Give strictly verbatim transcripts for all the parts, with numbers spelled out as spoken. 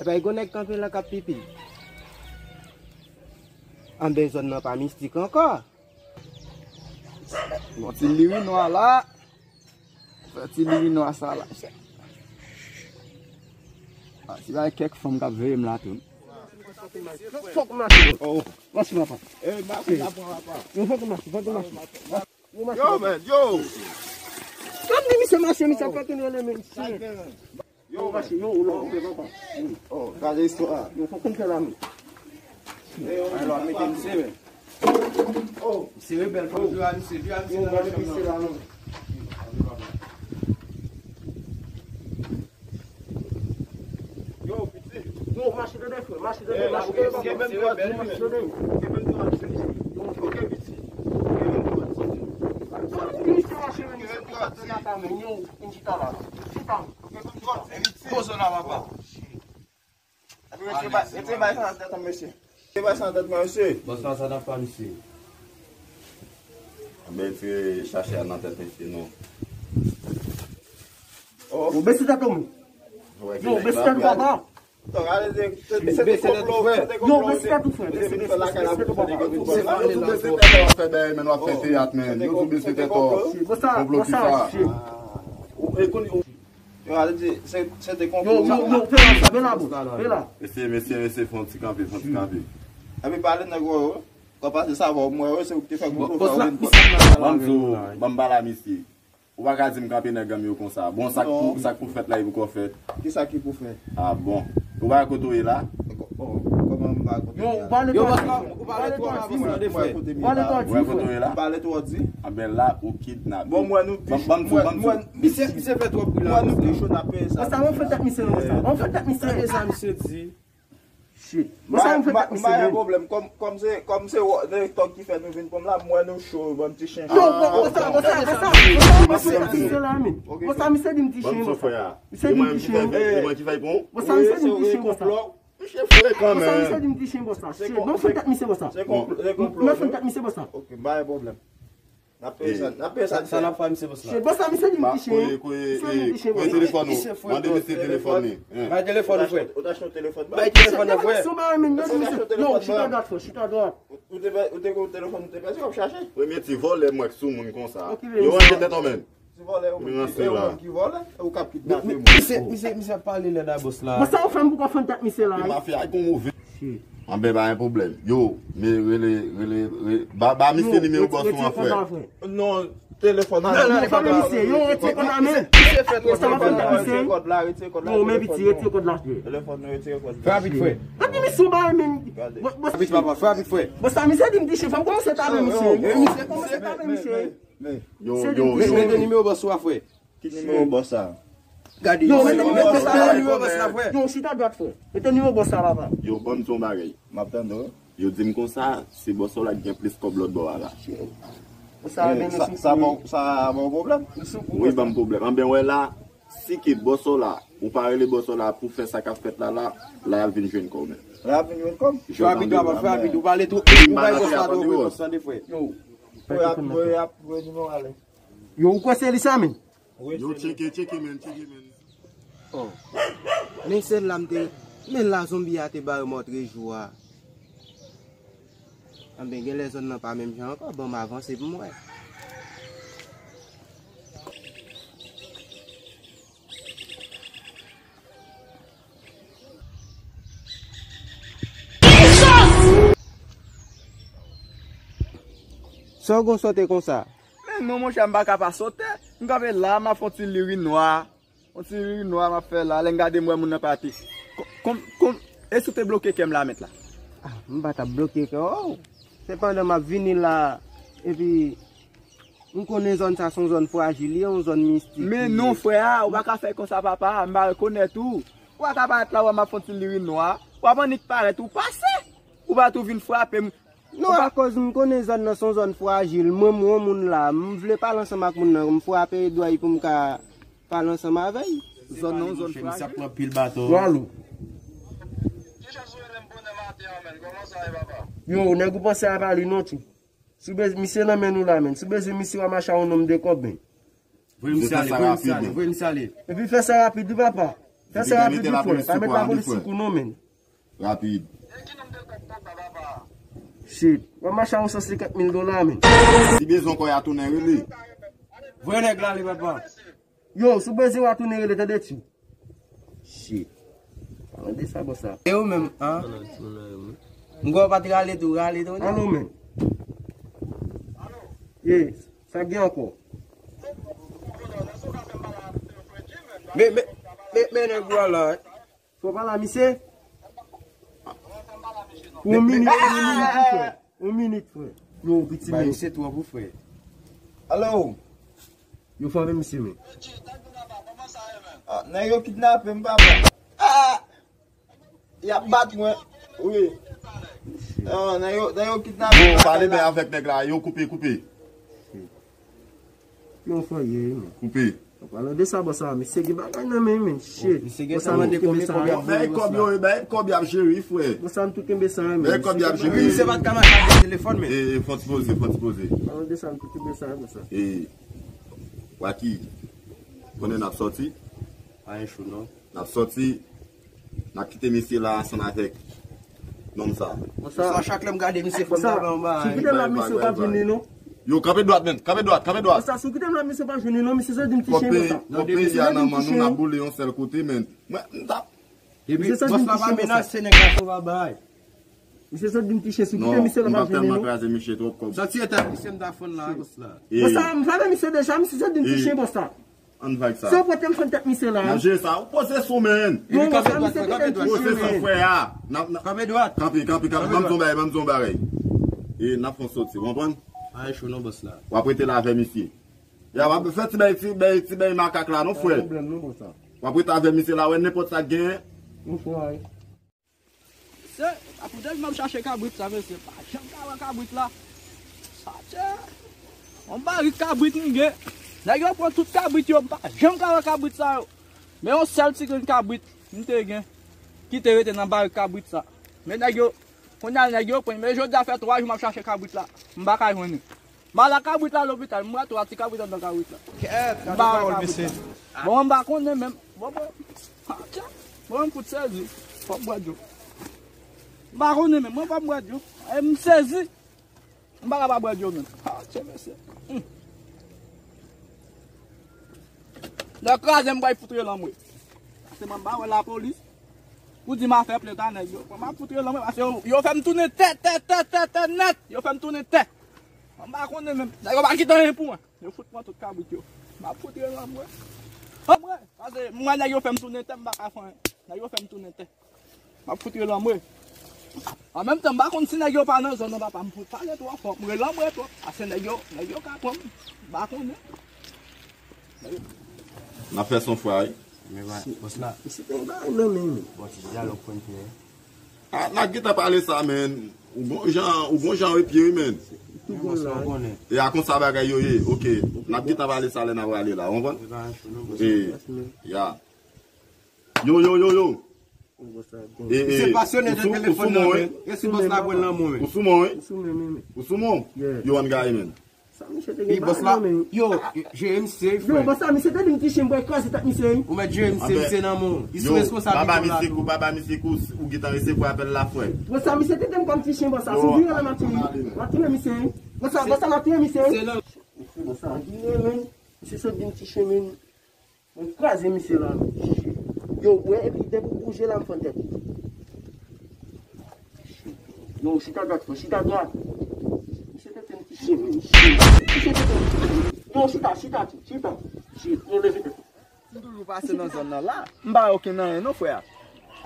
Epa, e gon nèg kanpe la k ap pipi. Anben, zòn nan pa mistik ankò. Yon ti liri nwa la. Fè ti liri nwa sa la. Ah, si pa kèk fanm k ap veye m la tou. Fòk mache. Oh, mache papa. Eh, mache la pran papa. Yo, fòk mache, fòk mache. Yo, mache. Yo, man, yo. Kòm di misye mache, misye ap fè tounen le men. Yo, mache, yo, ou la, ou fè papa. Oh, gade istwa. Yo, fòk nou fè la men. Alò, mete misye, men. Oh, misye rebèl, fòk nou jwe a misye, jwe a misye nan machann nan. Yo, piti. Yo, mache tande, frè, mache tande, mache tande, papa. Mache tande. Yo, piti. Yo, piti. Yo, piti. Yo, piti. Yo, piti. Poze la, papa. Rete bay, rete bay sa nan tèt mwen, mesye. Rete bay sa nan tèt mwen, mesye. Bòs la, sa n ap fè, mesye? Anben, retire chache a nan tèt mesye, non. Oh. Ou bese tèt ou, men. Yo, bese tèt ou, papa. Yo, bese tèt ou, frè. Bese, bese, bese tèt ou, frè. Bese, bese, bese tèt ou, papa. Yo, sou bese tèt ou, w ap fè bagay, men w ap fè teyat, men. Yo, sou bese tèt ou. Konplo ki sa. Yo, ale di, se, se te konplo. Yo, yo, yo, fè la, sa, vin la, bro. Vin la. Mesye, mesye, mesye, fè yon ti kanpe, fè yon ti kanpe. Epi pale nèg ou yo. Kòm pase sa, bon, mwen, se ou ki te fè konplo, fè ou vin. Ban m di w, ban m pale a misye. Ou pa ka di m kanpe nan gang yo konsa. Bon, sa k pou, sa k pou fèt la, e poko fèt. Kisa ki pou fèt? Ah, bon. Ou pa kote w ye la? Kòman m pa kote m ye la? Yo, ou pale twò di. Ou pale twò di, frè. Ou pale twò di, frè. Ou pale twò di. Anben la, ou kidnape. Bon, mwen nou pi cho. Ban m di w, ban m di w. Misye, misye fè twòp bri la. Mwen nou pi cho n ap peye sa. Bon, sa, mwen fè tèt misye, non, sa. Mwen fè tèt misye. Tande sa misye di. Shit. Bon, sa mwen fè tèt misye, men. M pa gen pwoblèm. Kòm, kòm se, kòm se wò, nèg tòg ki fè nou vin pran m la, mwen nou cho, bann ti chen cho. Non, bon, bon, sa, bon, sa, bon, sa. Mwen fè tèt misye la, men. Bon, sa misye di m ti chen, bon, sa. Misye di m ti chen. E mwen ki fè l pran w? Bon, sa misye di m ti chen, bon, sa. Misye frekan, men. Bon, sa misye di m ti chen, bon, sa. Shit, bon, fè tèt misye, bon, sa. Shit. Mwen fè tèt misye, bon, sa. Ok, pa gen pwoblèm. N ap peye sa, n ap peye sa. Sa n ap fè, misye bòs la? Shit, bòs la, misye di m ti chen. Kote, kote, kote telefòn ou? Mande misye telefòn li. Bay telefòn ou, frè. Ou t achte yon telefòn? Bay telefòn nan, frè. Non, chita dwat, frè, chita dwat. Ou te, ou te gen yon telefòn, ou te pèdi, w ap chache. Premye ti vòlè m wè k sou moun konsa. Yo rantre tèt ou menm. Ti vòlè, ou menm ki vòlè, ou k ap kidnape moun. Misye, misye, misye ap pale lèd a bòs la. Bon, sa ou fè m pou konfwonte ak misye la, wi. Mafya a gon move. Anben, pa gen pwoblèm. Yo, men rele, rele, rele. Ba, ba misye nimewo bòs ou an, frè. Non, telefòn la. Non, non, non, pa misye. Yo, retire kòd la, men. Misye fè twòp. Sa va fè misye. Retire kòd la, retire kòd la. Non, men piti, retire kòd la. Telefòn nan, retire kòd la. Fè rapid, frè. Epi misye ou bay, men. Fè rapid, papa, fè rapid, frè. Bon, sa misye di m ti chen, fò m kòmanse tape misye. Fò m kòmanse tape misye. Yo, yo, yo. Mete nimewo bòs ou a, frè. Ki nimewo bòs sa? Gade, yo, mete nimewo bòs la, frè. Yo, chita dwat, frè. Mete nimewo bòs la, papa. Yo, ban m di yon bagay. M ap tande w. Yo di m konsa, se bòs la ki gen plis kòb lòt bò a la. Sa, sa, sa ba w pwoblèm? Wi, ban m pwoblèm. Anben, wè la, si ke bòs la, ou pa rele bòs la pou fè sa k ap fèt la, la, la y ap vin jwenn kò w menm. La y ap vin jwenn kò m? Fè rapid, papa, fè rapid. Ou pale twòp, ou bay bòs la twòp enpòtans, tande, frè. Yo. Voye, voye, voye nimewo a ale. Yo, ou kwè se li sa, men? Yo, tcheke, tcheke, men, tcheke, men. Oh. Men sèl la m te, men la zonbi a te ba yo mòtrejou a. Anben, genlè zòn nan pa menm jan ankò, ban m avanse pou m wè. Sa w gon sote konsa? Men non, monchè, m pa ka pa sote. M kanpe la, m ap fè yon ti liri nwa. Yon ti liri nwa m ap fè la. Lè m gade, m wè moun nan pati. Kon, kon, kon, e si w te bloke kè m la, mèt la? Ah, m pa t ap bloke kè w. Se pandan m ap vini la, epi m konnen zòn sa se yon zòn frajil, li yon zòn mistik. Men non, frè a, ou pa ka fè konsa, papa, m pa rekonèt ou. Ou pa ka parèt la, wè m ap fè yon ti liri nwa. W ap annik parèt, ou pase. Ou pa tou vin frape m. Non, akoz m konnen zòn nan se yon zòn frajil. Mwen, m yon moun la, m vle pale ansanm ak moun nan, m frape dwèt pou m ka pale ansanm avè l. Zòn nan, yon zòn frajil. Misye ap pran pil baton. Yo, alo. Yo, nèg ou panse a pa li non, tchou. Si w bezwen misye nan men nou la, menn. Si w bezwen misye, w a mache a yon nonm de kòb, menn. Voye misye ale, voye misye ale, voye misye ale. Epi fè sa rapid, wi, papa. Fè sa rapid, wi, frè. Pa met lapolis sou kou non, menn. Rapid. Shit. W ap mache a yon san senkant mil dola, menn. Si bezwen kò a tounen, rele. Voye nèg la ale, papa. Yo, si w bezwen w a tounen, rele, tande, tchou. Shit. Tande sa, bòs la. E ou menm, an? M kwè w pa t rale tou, rale tou. Alo, menn. Yes. Sa gen ankò? Men, men, men, men nèg ou a la, wi. Fò pale a misye. Yon minit, yon minit, wi, frè. Yon minit, frè. Yo, piti men. Bay misye twòp, wi, frè. Alo. Yo frape misye, men. Ah, nèg yo kidnape m, papa. Ah! Y ap bat mwen. Wi. Ah, nèg yo, nèg yo kidnape m. Yo, pale byen avèk nèg la. Yo, koupe, koupe. Yon fò ye, men. Koupe. An palan de sa, bòs la, misye gen bagay nan men, men. Shit. Misye gen sa, mande konbyen, konbyen. Bay kòb yo, bay kòb y ap jere, frè. Bòs la, m tou kenbe sa, men. Bay kòb y ap jere. Misye pa t ka mache ak telefòn, men. E, e, fò ti poze, fò ti poze. An palan de sa, m tou kenbe sa, bòs la. E, Waky, konnen n ap sòti. Pa gen chou, non. N ap sòti. N ap kite misye la ansanm avèk nonm sa. Sa, chak lè m gade misye, fò m ta bay yon bagay. Si w kite m la, misye, w p ap jwenn li, non. Yo, kanpe dwat, menn. Kanpe dwat, kanpe dwat. Sa, si w kite m la, misye, w p ap jwenn li, non. Misye se di m ti chen konsa. Nan peyi a, nan men nou, n ap boule yon sèl kote, menn. Mwen, m t ap. Epi, bòs la pa menase nèg la, fò pa bay. Misye se di m ti chen, si w kite misye la, w p ap jwenn li, non. Non, m ap tèlman kraze misye twòp kòb. Sòti eta misye, m ta fann la, bòs la. Bòs la, m frape misye deja, misye se di m ti chen, bòs la. Ann vag sa. Se w pote m fann tèt misye la. N ap jere sa. Ou poze sou, menn. Non, bòs la, misye kite m ti chen, menn. Poze sou, frè a. Kanpe dwat. Kanpe, kanpe, kanpe. Ban m di yon bagay, ban m di yon bagay. E n ap fè yon sòti, w konprann? Pa gen chou non, bòs la. W ap rete la avè misye. Ya, w ap fè ti bay, ti bay, ti bay makak la, non, frè. Pa gen pwoblèm non, bòs la. W ap rete avè misye la, wè nenpòt sa k genyen. Yon fwa, wi. Se, a pou de jou m ap chache kabrit sa, mesye. Pa janm ka wè kabrit la. Sa tchè. Yon barik kabrit m gen. Nèg yo pran tout kabrit yo, m pa janm ka wè kabrit sa yo. Men yon sèl ti grenn kabrit m te gen, ki te rete nan barik kabrit sa. Men nèg yo, kounye a nèg yo pran, men jodi a fè twa jou m ap chache kabrit la. M pa ka jwenn li. M al ak kabrit la lopital, m wè twa ti kabrit anndan kabrit la. Kèt, gade pawòl, mesye. Bon, m pa konnen menm. Bon, bon. Ah, tcha. Bon, m fout sezi. Fò m bwè dlo. M pa konnen menm, mwen fò m bwè dlo. E m sezi. M pa ka pa bwè dlo menm. Ah, tcha, mesye. Hmm. Lè kraze m bay fout rele anmwe. Pase mwen pa wè lapolis. Pou di m a fè plent a nèg yo. Mwen ap fout rele anmwe, pase yo, yo fè m tounen tè, tè, tè, tè, tè nèt. Yo fè m tounen tè. Mwen pa konnen menm. Nèg yo pa kite anyen pou mwen. Yo fout pran tout kabrit yo. M ap fout rele anmwe. Anmwe, pase mwen nèg yo fè m tounen tè, m pa ka fè anyen. Nèg yo fè m tounen tè. M ap fout rele anmwe. An menm tan, m pa konn si nèg yo pa nan zòn nan, papa, m fout pale twò fò. M rele anmwe twò. Pase nèg yo, nèg yo ka pran m. M pa konnen. N ap fè son fwa, wi. Men ba, bòs la. Misye te yon bagay nan men, men. Bon, ti dyalòg konn fè. Ah, n ap gentan pale sa, men. Ou bon jan, ou bon jan epye, wi, men. Tou bon la, wi. E a konsa bagay yo ye. Ok. N ap gentan pale sa lè n ap rale la. Ou konprann? E pa yon chou non, bòs la. E, ya. Yo, yo, yo, yo. E, e, misye pasyone de telefòn nan, men. E si bòs la pran l nan men, men. Ou sou men, wi. Ou sou men, men, men. Ou sou men? Yeah. Yo, ann gaye, men. Sa misye te gen bagay nan men. Yo, jere misye, frè. Yo, bòs la, misye te di m ti chen, m pral kraze tèt misye, wi. Ou mèt jere misye, misye nan men w. Li sou responsabilite w la tou. Yo, pa ba misye kou, pa ba misye kou, ou gentan resevwa apèl la, frè. Bòs la, misye te di m kòm ti chen, bòs la. Si w vire la, m ap touye. M ap touye misye, wi. Bòs la, bòs la, m ap touye misye, wi. Bòs la, vire, men. Misye sot di m ti chen, men. Mwen kraze misye la, men. Yo, wè, epi depi w bouje la, m fann tèt li. Yo, chita dwat, frè, chita dwat. Misye te fè m ti Shit, shit, shit, shit, shit. Non, chita, chita, chita. Shit, non, leve tèt. M toujou pase nan zòn nan la. M pa wè okenn anyen non, frè.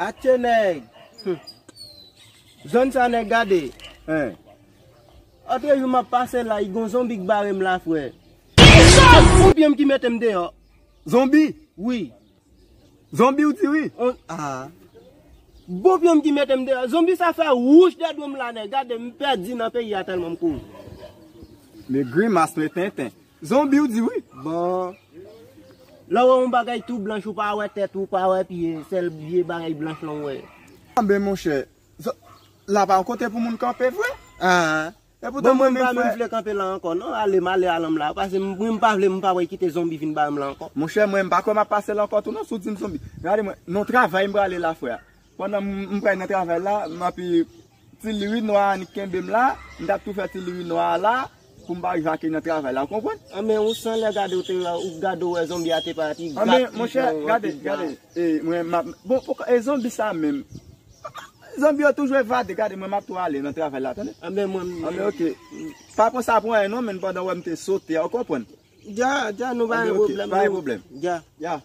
Atye nèg. Hmm. Zòn sa nèg gade. Hein. Otrejou m ap pase la, i gon zonbi k bare m la, frè. Bon pye m ki mete m deyò. Zonbi? Wi. Zonbi ou di wi? On, ah. Bon pye m ki mete m deyò. Zonbi sa fè wouch dèyè do m la, nèg. Gade, m pèdi nan peyi a tèlman m kouri. Men grimas, men tenten. Zonbi ou di wi? Bon. Lè w wè yon bagay tou blanch, ou pa wè tèt, ou pa wè pye, sèl vye bagay blanch lan w wè. Anben, monchè, zo-, la pa yon kote pou moun kanpe vre? Ah. Epoutan bon, mwen menm pa menm vle kanpe la ankò, non. Ale, m ale, alan m la. Paske m, mwen m pa vle, m pa vle kite zonbi vin ba m la ankò. Monchè, mwen, m pa kwè m ap pase la ankò tou, non, si w di m zonbi. Gade mwen, nan travay m prale la, frè. Pandan m, m pral nan travay la, m api ti lirinwa a annik kenbe m la, m t ap tou fè ti lirinwa a la, pou m pa rive ake nan travay la, ou konprann? Anben, ou san lè gade, ou te, ou gade, ou wè zonbi a te pati. Anben, monchè, gade, gade, e, mwen, m ap, bon, poko, e zonbi sa menm, Zanbi yo toujou evade, gade mwen m ap tou ale nan travay la, tande? Anben mwen. Anben, oke. Pa pran sa pou anyen non, men pandan w wè m te sote a, ou konprann? Dja, dja, nou pa gen pwoblèm, pa gen pwoblèm. Dja. Dja.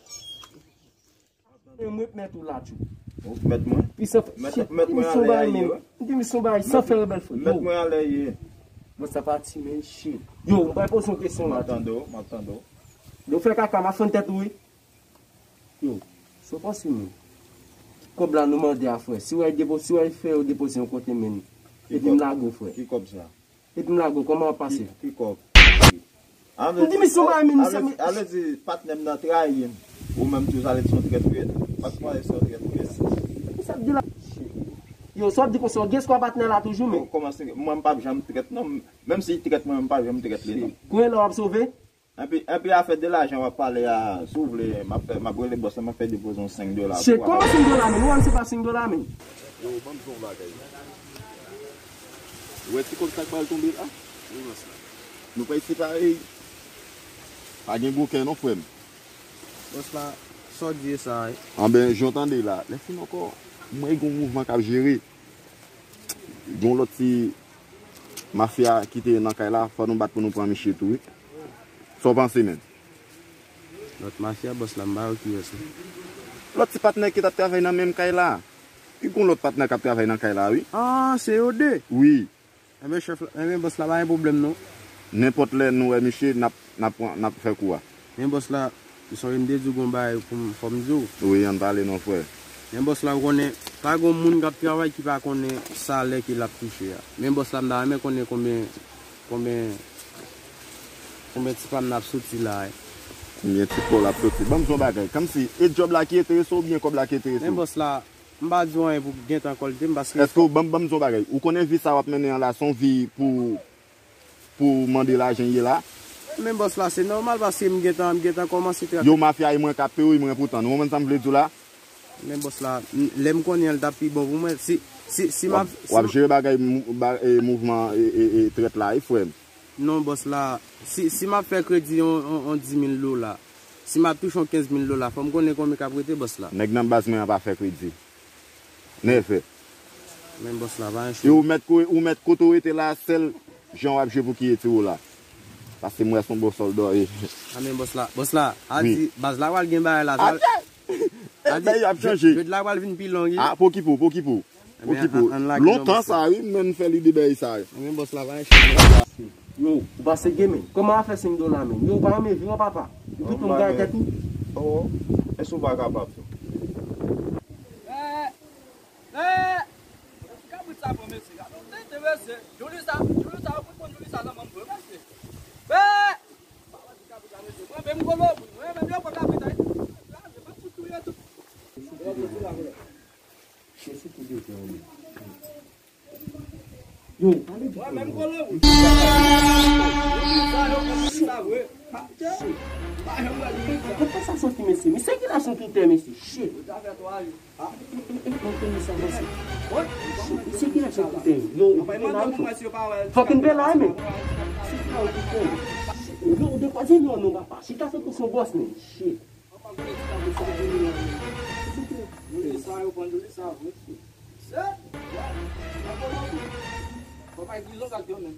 Mwen mèt ou la, tjou. Ou mèt mwen? Mèt mwen ale a ye. M te misyon bay san fè rebèl fou. Mèt mwen ale ye. Mwen sa pati, men shit. Yo, m bay poze yon kesyon la. M ap tande w, m ap tande w. Yo fè kaka, m ap fann tèt ou, wi. Yo, sa w panse menm? Kòb la nou mande a, frè. Si w al depo-, si w al fè yo depoze yon kote menm, epi m lage w, frè. Ki kòb sa? Epi m lage w, kòman w ap pase? Ki, ki kòb? M di misye bay menm, misye. Alè di patnè m nan trayi m. Ou menm tou, sa vle di se yon trèt ou ye. Patnè se yon trèt ou ye. Sa w ap di la? Yo, sa w ap di konsa, w gen espwa patnè la toujou, men. Kòman se, mwen m p ap janm trèt non. Menm si l trèt mwen, m p ap janm trèt li non. Kounye a la w ap sove? Epi, epi afè de lajan w ap pale a, si w vle, m ap fè, m ap rele bòs la, m ap fè depoze yon senk dola pou w. Shit, kòman senk dola, men? Ou wè m se pa senk dola, men. Yo, ban m di w yon bagay. Ou wè ti kòb sa k pral tonbe la? Wi, bòs la. Nou pral separe. Pa gen gwo kè non, frè m. Bòs la, sa w di e sa, wi? Anben, jan w tande la, lè fin ankò, m wè gen yon mouvman k ap jere. Gen yon lòt ti mafya ki te nan kay la, fò nou bat pou nou pran misye tou, wi. Sa w panse, menm? Lòt mafya, bòs la, m pa wè kiyès, non. Lòt ti patnè ki t ap travay nan menm kay la. Wi, gen yon lòt patnè k ap travay nan kay la, wi. Ah, se yo de? Wi. Enben, chèf la, enben, bòs la, pa gen pwoblèm, non. Nenpòt lè nou wè misye, n ap, n ap pran, n ap fè kou a. Men bòs la, ou sonje m te di w gon bagay pou m, fò m di w. Wi, ann pale non, frè. Men bòs la, ou konnen, pa gon moun k ap travay ki pa konnen salè ke l ap touche a. Men bòs la, m ta renmen konnen konbyen, konbyen, konbyen ti pa m n ap soti la, e. Konbyen ti pa w l ap soti? Ban m di w yon bagay. Kòmsi, e djòb la ki enterese w oubyen kòb la ki enterese w? Men bòs la, m pa di w anyen pou gentan kòlte m, paske. Èske w, ban m, ban m di w yon bagay. Ou konnen vi sa w ap mennen an la, se yon vi pou pou mande lajan ye la. Men bòs la, se nòmal paske m gentan, m gentan kòmanse trèt. Yo, mafya, e mwen k ap peye w, e mwen pou tann. Ou konprann sa m vle di w la? Men bòs la, m, lè m konnen an, l t ap pi bon pou mwen. Si, si, si m ap, w ap, w ap jere bagay mou-, ba-, e, mouvman, e, e, e, trèt la, wi, frè m. Non, bòs la, si, si m ap fè kredi yon, yon, yon dis mil dola, si m ap touche yon kenz mil dola, fò m konnen konbyen k ap rete, bòs la. Nèg nan baz mwen an pa fè kredi. Nèfè. Men bòs la, pa anyen. E ou mèt ko-, ou mèt kote w rete la, sèl jan w ap jwe pou ki retire w la. Paske m wè se yon bon sòlda w ye. A men bòs la, bòs la, a di, baz la pral gen bagay la, sa. Atè! A di, bagay ap chanje. Jwèt la pral vin pi long, wi. A, pokipo, pokipo. Pokipo. Lontan sa, wi, m menm fè lide bagay sa, wi. Men bòs la, pa anyen. Yo, ou pase gen men. Kòman afè senk dola, men? Yo, ou pa renmen vi w, papa? Ou pito m gaye tèt ou? Oh, èske ou pa kapab? Mè! Mè! Kabrit sa bon, mesye. Gade yon tenten, mesye. Jouli sa, jouli sa, ou konn jouli sa nan manm vre, mesye. Mè! Papa di kabrit la, mesye. Mwen menm golo, mwen menm yo pran kabrit la. Yo, pale di. Mwen menm golo, mwen. Sa yo konn sa vre. Kote sa soti, mesye? Mesye ki la sou Twitter, mesye? Shit. Mwen konnen sa, mesye. Shit, mesye ki la sou Twitter. Yo, ou kite la, wi. Fòk n pe la, men. Yo, ou dekwaze non, non, papa. Chita sou tou son bòs, men. Shit. Sa yo konn sa vre. Fò pa egzije gad yo menm.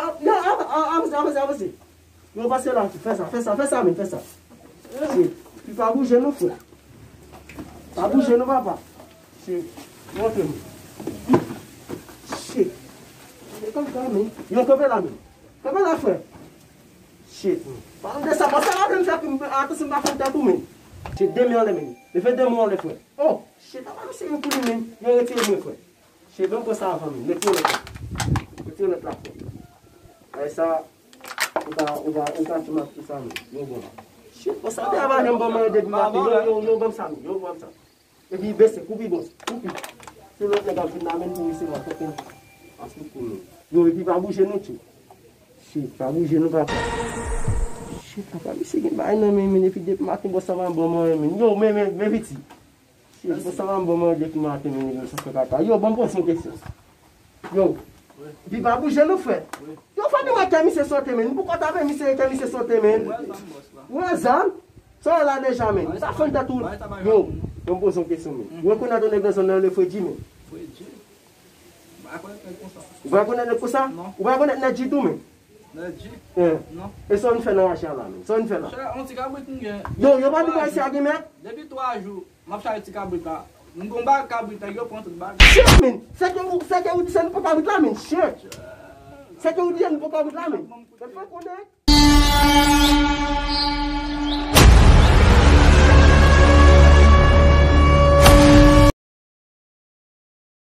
a, a, a, avanse, avanse, avanse. Yo, pase la, fè sa, fè sa, fè sa, men, fè sa. Shit. Epi pa bouje non, frè. Pa bouje non, papa. Shit. Montre m. Shit. E kanpe la, men. Yo, kanpe la, men. Kanpe la, frè. Shit. Pa de sa, pa sa la, men, fè pou m, atansyon, m pa fè tèt ou, men. Shit, de men anlè, men. Leve de men anlè, frè. Oh, shit, apa misye gen pou li, men. Yo, retire men, frè. Shit, ban m pran sa avan, men. Retire lòt la. Retire lòt la, frè. Ay sa, ou ka, ou ka, ou ka ti mak tout sa, men. Yo, bon. Shit, bon, sa te ava janm ban mwen depi maten. Yo, yo, yo, ban m sa, men. Yo, ban m sa. Epi bese, koupi, bon, koupi. Se lòt nèg ap vin la, men, pou resevwa kokenn. Paske pou nou. Yo, epi pa bouje non, tchou. Shit, pa bouje non, papa. Shit, papa, misye gen bagay nan men, men, epi depi maten, bon, sa va bon, mwen, men. Yo, men, men, men, piti. Shit, bon, sa va bon, mwen, depi maten, men, nèg yo, sa fè kaka. Yo, ban m poze yon kesyon. Yo, epi pa bouje non, frè. Yo, fò nou wè kè misye sote, men. Nou poko ta vle misye, kè misye sote, men. Ou wè zam? Sa w la deja, men. Sa fè tèt ou. Yo, ban m poze yon kesyon, men. Ou rekonèt yon nèg nan zòn nan, le Fredi, men. Ou pa rekonèt nèg konsa? Ou pa rekonèt nèg Dji tou, men? Nèg Dji? Eh. Non. E sa w vin fè nan rache a la, men? Sa w vin fè la? Chè, yon ti kabrit m gen. Yo, yo pa di bò isi a gen mèt? Depi twa jou, m ap chache ti kabrit la. M gon bag kabrit la, yo pran tout bagay. Shit, men! Se ke ou, se ke ou di se nou pran kabrit la, men? Shit! Se ke ou di se nou pran kabrit la, men? Mwen fè konnen.